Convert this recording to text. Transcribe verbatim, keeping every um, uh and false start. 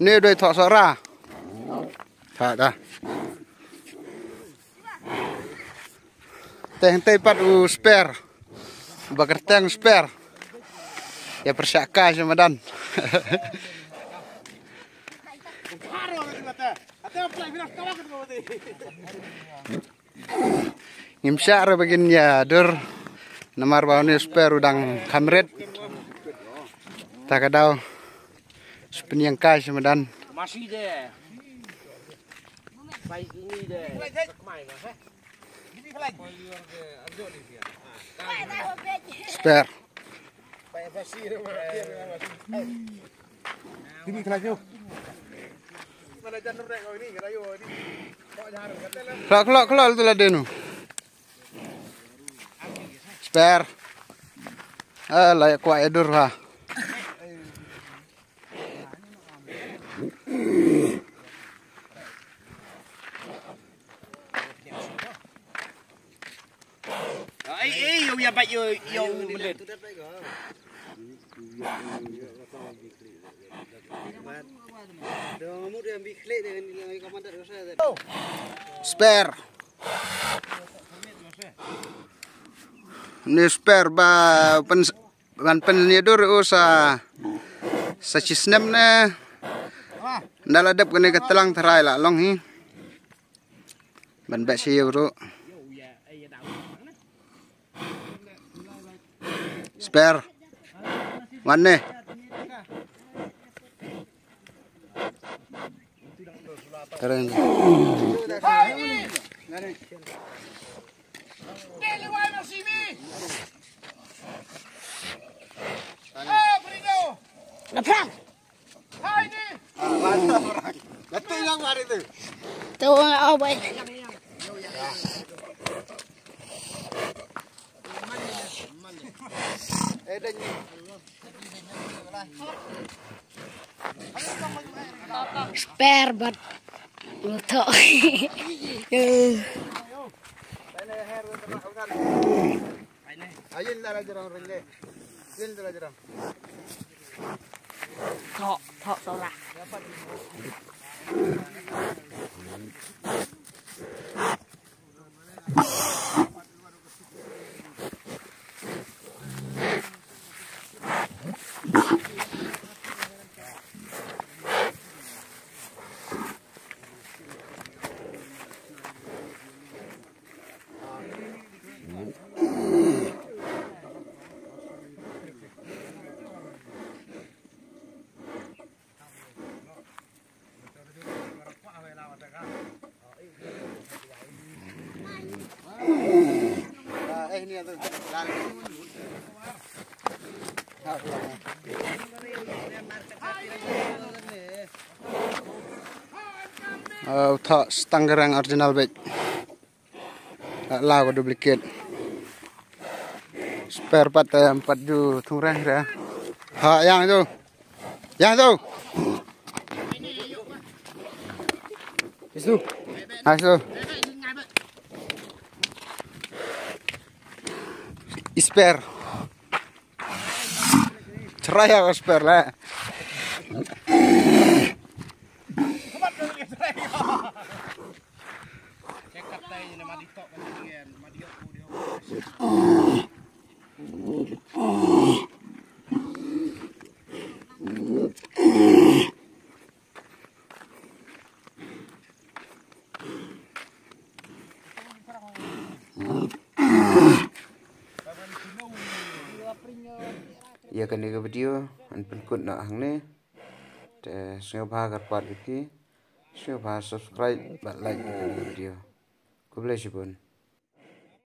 Ni doi thok sora. Tha da. Te hynte pat u Sper. Ba kyrteng Sper. Ya pyrshah kai sa madan. Ngim shah re ba kin ya dur. Namar ba uni u Sper u dang kham rit. Ta ka daw. Spin yang kai sa madan. Sper. Khlok, khlok, khlok tu la denu. Sper. Ah, la ya kwah ya dur ha. Ei, ei, yo, ya, ba, yo, yo, mending. Sper. Ni Sper ba pen, ban pynyadur u sa, sa chi snem ne. Nda la dep kani ka tlang tharai la long hi. Ban beh chi yoh ru. Sper. Wan ne. Karen. Lapang. Tu nga, oh, boy. Sper bat. Luto. Ayin dara jarang rende. Ayin dara jarang. Thok, thok sora. Au, tha stang garang original bek. La, la ko duplicate. Sper pat, em, pat ju thung reh re. Ha, yang tu. Yang tu. Isu. Ha, isu. Sper. Try ya, Sper la. Ya kani ka video, yn pynkut noh hangne. Te sngewbha kyrpad ïa phi. Sngewbha subscribe bad like ïa kani ka video. Khublei shibun.